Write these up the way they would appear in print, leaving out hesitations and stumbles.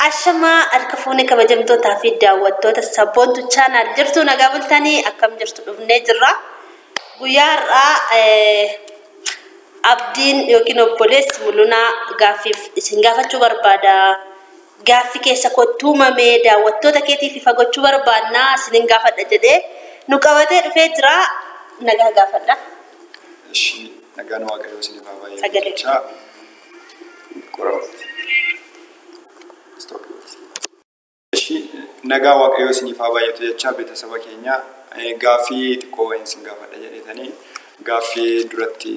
Ashamaa harka fuunee kabajamtootaa fi daawwattoota Sabboontuu Channel jirtu nagaa bultanii akkam jirtu dhufnee jirra. Guyyaa har'aa Abdiin yookiin obboleessi Mul'unaa gaaffiif isin gaafachuu barbaada. Gaaffii keessa kottuu uumamee daawwattoota keetiif ifa gochuu barbaannaa isinin gaafadha jedhee nu qabatee dhufee jira. Nagaa gaafadha. Ishii nagaan Waaqayyoo isiniif haa baay'atu. Sagalee. Jechaa Ishii nagaa Waaqayyoo isiniif haa baay'atu jechaa beeksisa keenya gaaffii xiqqoo wayiin isin gaafadha jedhetanii gaaffii duratti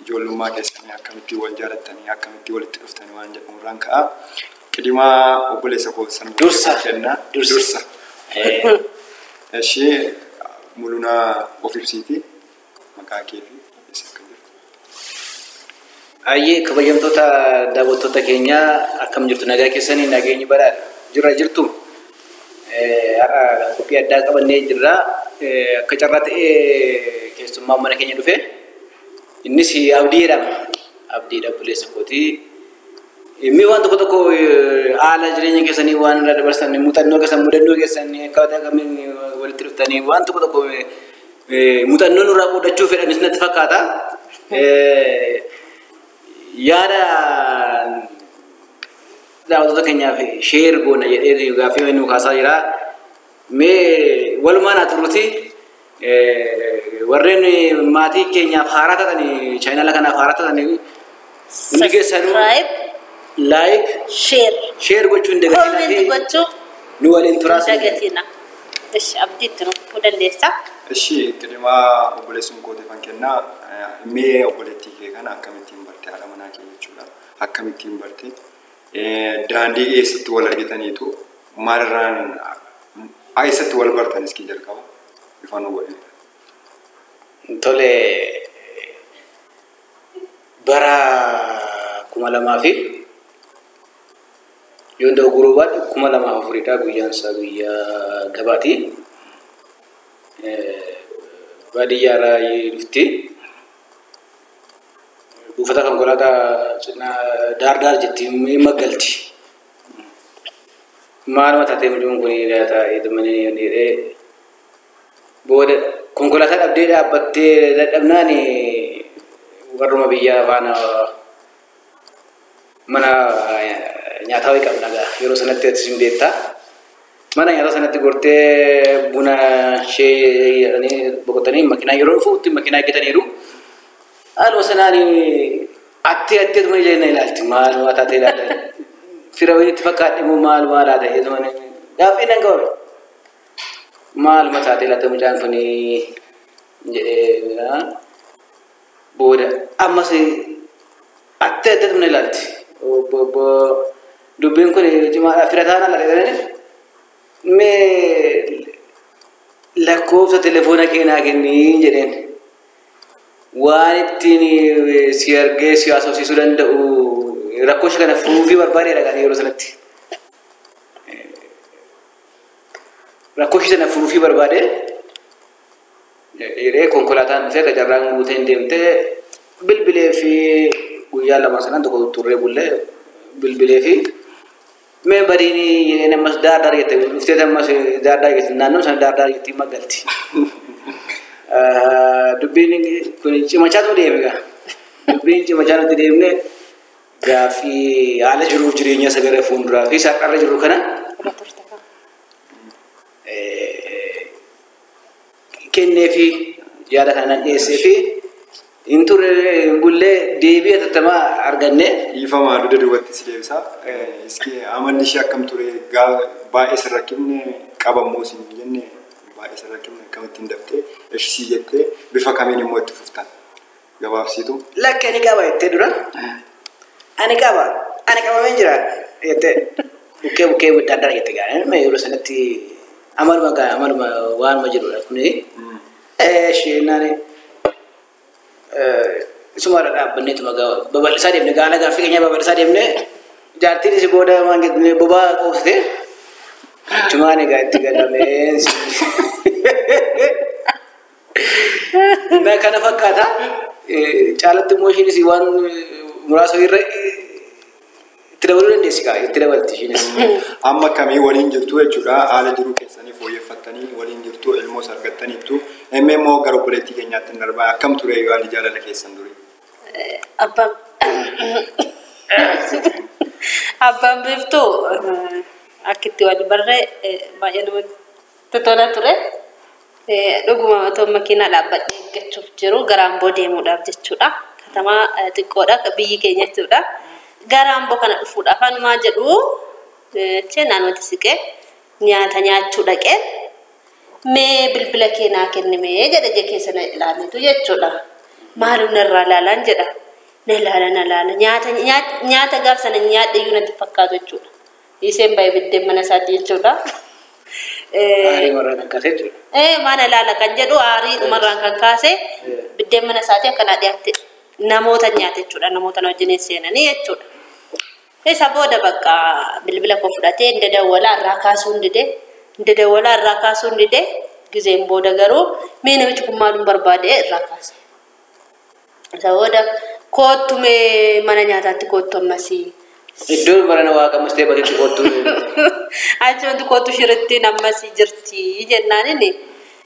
ijoollummaa keessanii akkamitti wal jaalattanii akkamitti walitti dhuftanii waan jedhamu irraan ka'a. Qidimaa obboleessa koo sana Dursa. kenna. Dursa. Ishii Mul'unaa of ibsiiti maqaa kee fi eessa akka jirtu. Ayyee kabajamtoota daawwattoota keenyaa akkam jirtu nagaa keessanii nageenyi badhaadha. Jirra jirtu har'a qophii addaa qabannee jirra. Akka carraa ta'ee keessummaan mana keenya dhufe. Innis Abdii jedhama. Abdiidha obboleessa kooti. Inni waan tokko tokko haala jireenya keessanii waan irra dabarsan muuxannoo keessan mudannoo keessan akkaataa kamiin walitti dhuftanii waan tokko tokko muuxannoo nurraa qoodachuu fedhanis natti fakkaata. Yaada daawwattoota keenyaaf share goona jedhee gaaffii nu kaasaa jira. Mee walumaan haa turruti warreen maatii keenyaaf haaraa ta'anii chaayinaala kanaaf haaraa ta'anii hundi keessanuu Subscribe, like, share, share gochuu hin comment dagatinaa gochuu nu waliin turaa. hin dagatina. Ishi Abdiitti nu fufuu dandeessa. Ishii qidimaa obboleessuun kootiifan kennaa. Mee obboleettii kee kana akkamittiin barte haadha manaa kee jechuudha. Akkamittiin barte daandii eessatti wal argitaniitu maalirraan eessatti wal bartan iskii jalqaba ifa nu godhe. Tole, bara 2000 fi yoon dogoggoruu baadhe 2004dha, guyyaan isaa guyyaa gabaati. Baadiyyaarraa dhufti. Buufata konkolaataa cinaa daar daar jetti maggalti. Maaluma taatee mucaan kun taa'ee jedhee booda konkolaataa dhabdee dhaabbattee dadhabnaan warruma biyyaa faana mana nyaataa wayii qabna gaa yeroo sanatti atis hin beektaa. Mana nyaataa sanatti gortee buna ishee jedhanii boqotanii makiinaa yeroo dhufuutti makiinaa eeggataniiru. Haaluma sanaan attee atteetuma ija na ilaalti maaluma taatee ilaalta. Fira wayiitti fakkaadhe moo maaluma laata jedhuma gaaffii nan qabame. Maaluma taatee laata mucaan kun jedhee booda ammas attee atteetuma na ilaalti. Obbo dubbiin kun cimaadha fira taana laata jedhanii mee lakkoofsa telefoona kee naa kennii jedheen. Waan ittiin si argee si haasofsiisuu danda'u rakkoo ishee kana furuufii barbaadeedha kan yeroo sanatti. Rakkoo ishee sana furuufii barbaade jedhee konkolaataan dhufee qacarraan guuteen deemtee bilbilee fi guyyaa lama sanan tokko turree bullee bilbilee fi mee badiin jedheen ammas daar daar jette dhuftee ammas daar daar jette naannoo sana daar daar jetti maggalti. Dubbiin kun cimachaatu deeme gaa. Dubbiin cimachaa nuti deemne gaaffii haala jiruuf jireenya isa gara fuulduraa fi isa har'arra jiru kana kennee fi yaada kana nan dhiyeessee fi hin turre hin bullee deebii hatattamaa arganne. Dhiifamaa dugda duubatti si deebisaa. Iskee amalli ishee akkam ture baay'ee sin rakkinne qabammoo sin hin jenne baay'ee sin rakkinne akkamittiin daftee ishii jettee bifa kamiin immoo itti fuftan gabaabsiitu. Lakki ani qaba jettee dura. Ani qaba ani qabameen jira jettee bukkee bukkee adda addaa jette gaariin yeroo sanatti amaluma gaa amaluma waanuma jedhudha kuni. Isheen isumarra dhaabbanneetuma babal'isaa deemne gaala gaaffii keenya babal'isaa deemne jaartiin isi booda waan jedhne bobaa qoobsite achumaan egaa itti galameen. Na kana fakkaata caalatti immoo ishiinis waan muraasa irra itti dabaluu dandeessi kaa itti dabalti ishiinis. Amma kamii waliin jirtu jechuudha. Haala jiruu keessanii fooyyeffattanii waliin jirtu ilmoos argattaniittu. Emme immoo gara obboleettii keenyaatti hin darbaa. Akkam ture haalli jaalala keessan durii? Abbaan biiftuu akka itti wal barree baay'ee namatti tola ture. Dhuguma otoo makiinaa dhaabbadhee eeggachuuf jiru gara Amboo deemuudhaaf jechuudha. Katamaa xiqqoodha biyyi keenya jechuudha. Gara Amboo kana dhufuudhaaf anumaa jedhu jechee naannootti siqee nyaata nyaachuu dhaqee mee bilbila kee naa kennimee jedha ija keessa na ilaaletu jechuudha. Maalum narraa ilaalaan jedha. Na ilaala na ilaala nyaata gaaf sana nyaadhe iyyuu natti fakkaatu jechuudha. Isheen baay'ee biddeen mana isaatti jechuudha. Aarii marraan kan kaase jechuudha. Mana ilaala kan jedhu aarii marraan kan kaase biddeen mana isaatti akkanaa dhiyaatte namoota nyaate jechuudha. Namoota na wajjin seenanii jechuudha. Isa booda bakka bilbila koo fudhatee inda dawwalaa irraa kaasuu hin dide. Inda dawwalaa irraa kaasuu hin dide. Gizeen booda garuu mee namichi kun maalum barbaade irraa kaase. Isa booda koottu mee mana nyaataatti koottu ammasii. Iddoo barana waaqamas ta'e bateetti koottu. Achumatti koottu shirittiin ammasii jirti jennaan inni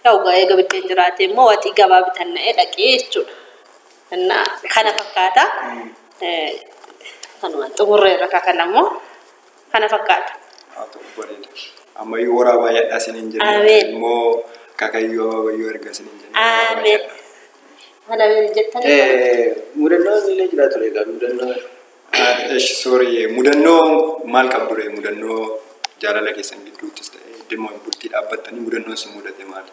yookaan eega biddeen jiraate immoo waxii gabaa bitanna'ee dhaqee jechuudha. Kana fakkaata. Kanuma xumurreerra kana immoo kana fakkaata. Haa ta'u bareeda. Ammayyuu horaa baay'adhaa isiniin jenna. Ameen. Immoo akaakayyuu abaabayyuu erga isiniin jenna. Ameen. Haala jettanii. Mudannoon illee jira ture egaa mudannoo. Eshi sorry mudannoo maal qabdu ree mudannoo jaalala keessan gidduuttis ta'e dhimma bultii dhaabbattanii mudannoon si mudate maali?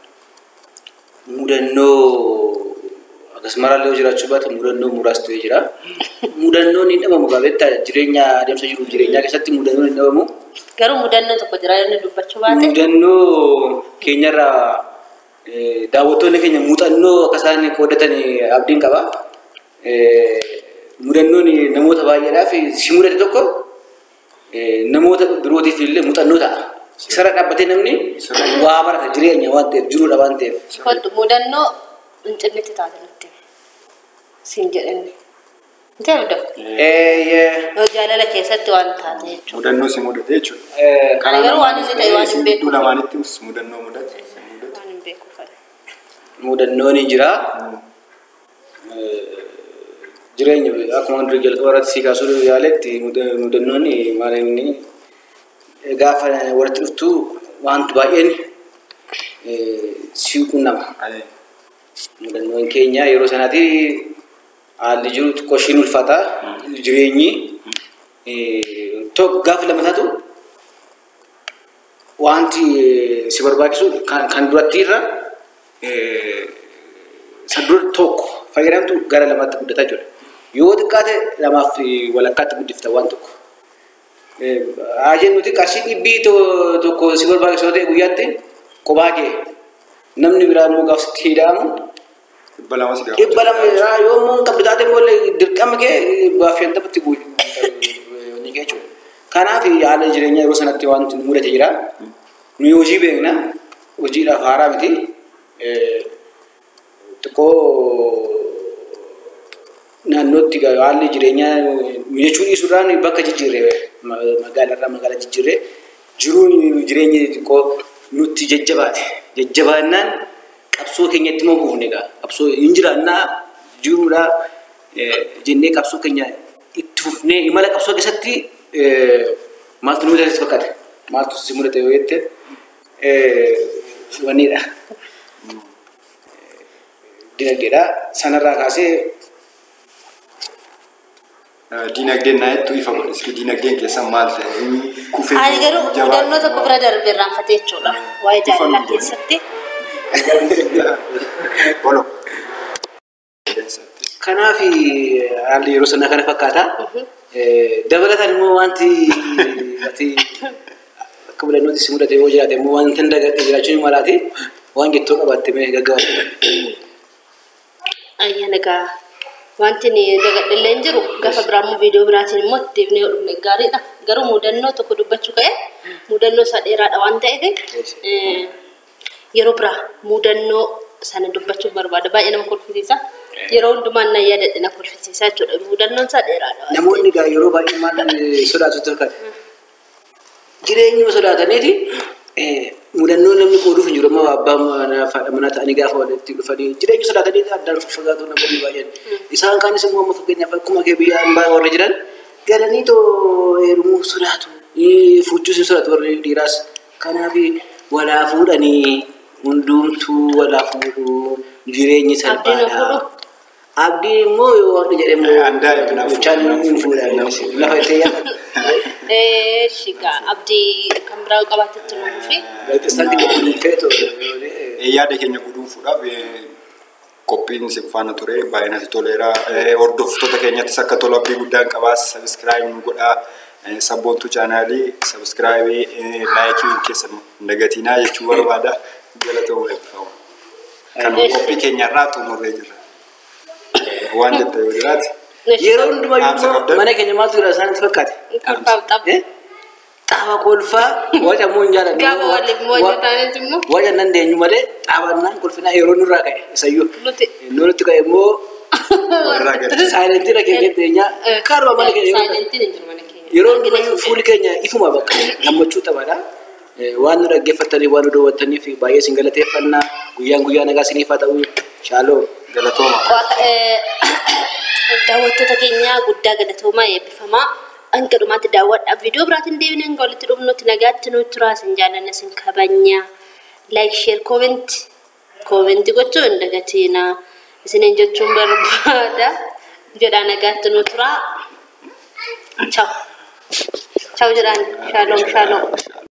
Mudannoo akkasumarra illee jiraachuu baate mudannoo muraas ta'ee jira. Mudannoon hin dhabamu gaafetta jireenya adeemsa jiruuf jireenyaa keessatti mudannoon hin dhabamu. Garuu mudannoo tokko jira inni dubbachuu baate. Mudannoo keenyarraa daawwattoonni keenya muuxannoo akka isaan qooddatan abdiin qaba. Mudannoon namoota baay'eedhaaf si mudate tokko namoota birootiif illee muuxannoo ta'a. Isarra dhaabbatee namni waa barata jireenya waan ta'eef jiruudha waan ta'eef. Kottu mudannoo fincinnitti taate nutti siin jedhanne. Intee abdoo? Jaalala keessatti waan taate jechuudha. Mudannoo si mudate jechuudha. Ani garuu waan inni ta'e waan hin beeku. Gidduu lamaanittis mudannoo mudate. Waan hin beeku. Mudannoon ni jira. Jireenya akkuma durii jalqaba irratti si kaasuu yaaletti mudannoon maal inni gaafa walitti dhuftu wanti baay'een si qunnama. Mudannoon keenya yeroo sanaatti haalli jiru xiqqoo ishiin ulfaata. Jireenyi gaafa lama taatu wanti si barbaachisu kan duratti irra isa dura tokko fayyadamtu gara lamaatti guddataa jira. Yoo xiqqaate lamaaf walakkaatti guddifta waan tokko. Ajeen nuti qarshii dhibbii tokko si barbaachisu yoo ta'e guyyaatti kophaa kee namni biraa immoo gaaf sitti hidhaamu Dhibba lama si gaafata. Dhibba lama yoo immoo hin qabdu taate immoo dirqama kee dhibbaaf shantamatti ni jechuudha. Kanaaf haala jireenyaa yeroo sanatti wanti nu mudate jira. Nuyi hojii beekna. Hojiidhaaf haaraa miti. Xiqqoo naannootti haalli jireenyaa mijachuu dhiisuudhaan bakka jijjiirree magaalarraa magaalaa jijjiirree jiruun jireenyi xiqqoo nutti jajjabaate. Jajjabaannaan qabsoo keenyatti immoo buufne egaa qabsoo hin jiraannaa jiruudha jennee qabsoo keenya itti fufnee imala qabsoo keessatti maaltu nu mudate fakkaate maaltu si mudate yoo jette wanniidha. Dinagdeedha. Sanarraa kaasee Dinagdeen naa jettu ifa godhe. Dinagdeen keessan maal ta'e? Kufee Ani garuu mudannoo tokko bira darbee irraanfatee jechuudha. Waa'ee jaalalaa keessatti. Olo. Kanaaf haalli yeroo sanaa kana fakkaata. Dabalataan immoo wanti ati akka mudannootti si mudate yoo jiraate immoo wanta hin dagadhe jiraachuu ni malaati. Waan jettoo qabaatte mee gaggabaabsite. Ayyaana egaa wanti ni dagadhe illee hin jiru. Gaafa biraa immoo viidiyoo biraatiin immoo deebinee yoo dhufne gaariidha. Garuu mudannoo tokko dubbachuu ka'e mudannoo isaa dheeraadha waan ta'eef yeroo biraa mudannoo sana dubbachuuf barbaada. Baay'ee nama kolfisiisa. Yeroo hundumaa na yaadadhe na kolfisiisaa jechuudha. Mudannoon isaa dheeraadha. Namoonni egaa yeroo baay'ee maal sodaatu tokko jireenyuma sodaataniiti mudannoo namni qooduuf hin jiru amma abbaa manaa fi haadha manaa ta'anii gaafa walitti dhufanii jireenya sodaatanii addaan fagaatu namoonni baay'een. Isaan kaanis immoo amma fakkeenyaaf akkuma kee biyya hambaa warri jiran galanii too heerumuu sodaatu. Fuuchuus hin sodaatu warri dhiiraas. Kanaaf walaa fuudhanii hundumtuu walaa fuudhuu jireenyi salphaadha. Abdiin immoo yoo waaqni jedhe immoo mucaan hin fuudhan lafa itti yaadatu. Shiga abdii kan biraa qabaatetti nu dhufe. Gaazexeessaan keenya guduunfee Yaada keenya guduunfuudhaaf qophiin isin faana ture baay'ee natti toleera. Hordoftoota keenyattis akka tolu abdii guddaan qabaas sabiskiraayib nu godhaa. Sabboontuu chaanaalii sabiskiraayibii laayikii keessan hin dagatinaa jechuu barbaada. Galatooma eebbifama. Kan qophii keenyarraa xumurree jirra. Waan jette yoo jiraate. Yeroo hundumaa mana keenya maaltu jira isaanitti fakkaate? Kolfaaf tapha. Xaaba kolfaa waca immoo hin jaalannu. Gaafa waliif mo'annu taanes immoo. Waca nan deenyu malee xaabannaan kolfinaa yeroo nurraa ka'e isayyuu. Nuti. Nuti ka'e immoo saayilentii rakkee keenya karuma mana keenya. Saayilentiin hin jiru mana keenya. Yeroo hundumaa fuulli keenya ifuma bakka gammachuu taphaadha. Waan nu dhaggeeffattaniif waan nu daawwattaniif baay'ee isin galateeffanna. Guyyaan guyyaa nagaa isiniif haa ta'u. Shaaloom. Galatooma. Daawwattoota keenya guddaa galatoomaa eebbifamaa. Hanga dhumaatti daawwadhaa. Viidiyoo biraatiin deebinee hanga walitti dhufnutti nagaatti nu turaa isin jaallanna isin kabajna. Laayik, sheer, koomenti. Koomenti gochuu hin dagatinaa. Isiniin jechuun barbaada. Jedhaa nagaatti nu turaa. Chaaw. Chaaw jedhaan. Shaaloom shaaloom.